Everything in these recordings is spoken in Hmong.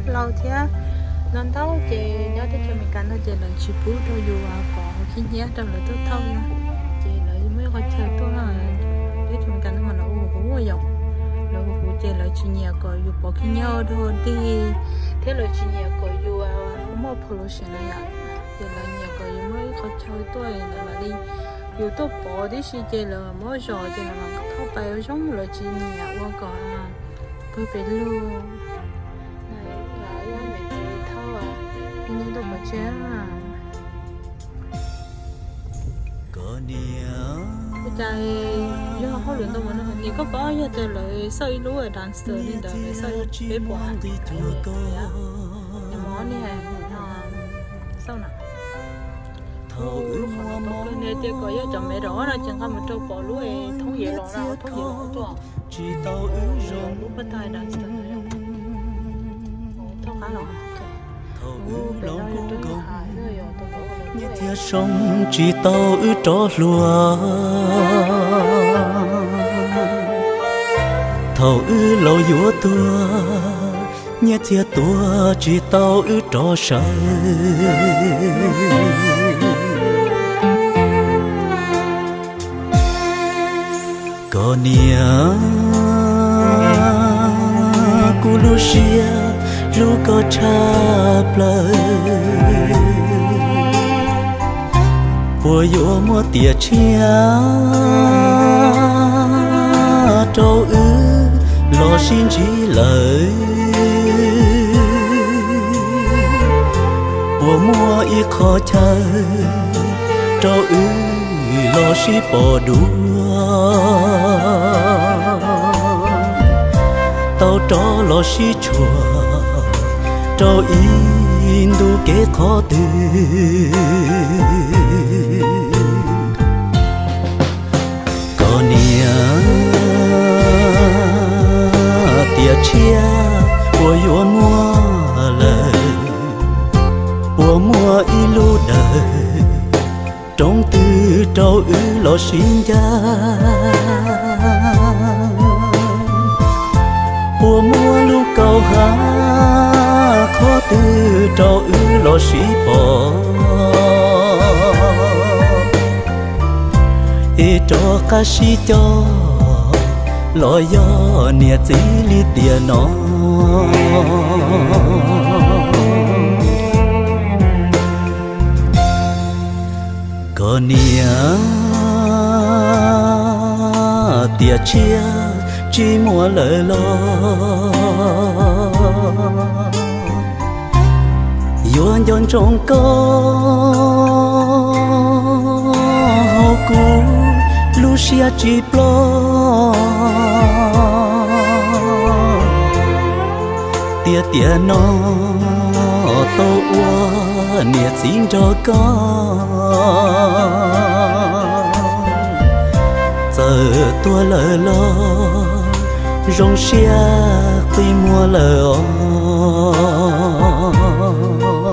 Laus thiab no ntau ces nyob teb chaws Amelikas no ces lawv tsis pub rau yus pov khib nyiab rau lawv tuaj thauj na. Ces lawv muaj ib qhov chaw tuaj, teb chaws Amelikas no mas lawv ua huv yom, lawv ua huv ces lawv tsis nyiam kom yus pov khib nyiab ua dog dig, thiab lawv tsis nyiam kom yus muaj pollution na yom. Ces lawv nyiam kom yus muaj ib qhov chaw tuaj lawv mam li, yus tuaj pov tib si ces lawv muab zos ces lawv mam thauj pais ua zoo, lawv tsis nyiam ua kom pawg pes lug. Ua cas yog hauj lwm ntau mus no, nim koj paub yog tias lawv xauj ib lub dumpster li ntawd lawv xauj peb puas, nim mov ni, xauj na. Lub qhov no pov kawg, nws tias kom yog cov me rov no ces nqa mus rau pov lub thoob yev los na, thoob yev los tuaj. Tsis tau wb zoo lub paj tag dumpster. Thaum wb hloov kub nkoos, nyiaj txiag zoo tsis tau wb rov hluas. Thaum wb laus yuav tuag, nyiaj txiag tuag tsis tau wb rov sawv. Koj niam, kuv lub siab hlub koj tshaj plaws. Puas yuav muab tiam tshiab rau wb los sib ntsib lawm? Puas muaj ib qho chaw rau wb los sib pom dua, tau rov los sib tshuam rau ib ntu kev qhov twg? Koj niam, tiam tshiab puas yuav muaj lawm? Puas muaj ib lub dawm roob twg rau wb los sib ncaj? Puas muaj lub kaus hav qhov twg rau wb los sib pom, es rov qab sib coj los yog niam txiv li tiam no? Koj niam, tiam tshiab tsis muaj lawm los yuav nco ntsoov koj hauv kuv lub siab tsis ploj. Tiam tiam no tau ua niam txiv nrog koj, txawm tuag lawm los zoo siab qi muag lawm os.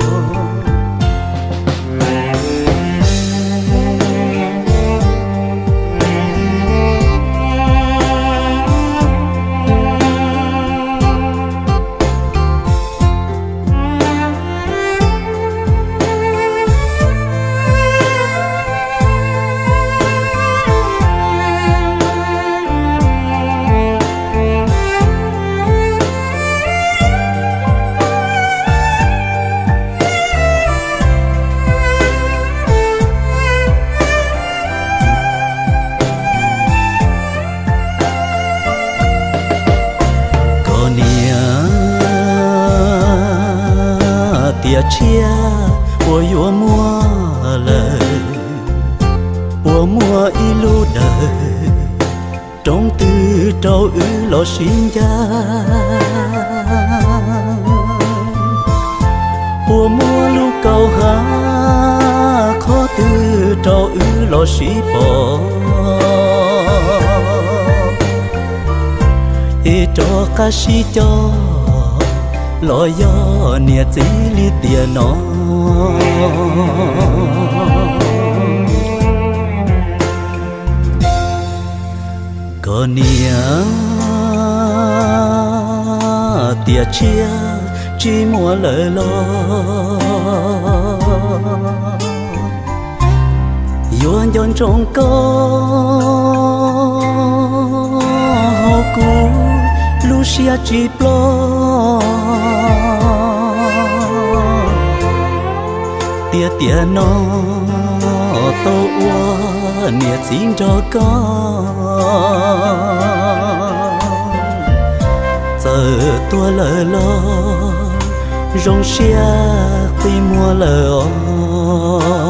Koj niam, tiam tshiab puas yuav muaj lawm? Puas muaj ib lub dawm roob twg rau wb los sib ncaj? Puas muaj lub kaus hav qhov twg rau wb los sib pom, es rov qab sib coj los yog niam txiv li tiam no? Koj niam, tiam tshiab tsis muaj lawm los yuav nco ntsoov koj hauv kuv lub siab tsis ploj. Tiam tiam no tau ua niam txiv nrog koj, txawm tuag lawm los zoo siab qi muag lawm os.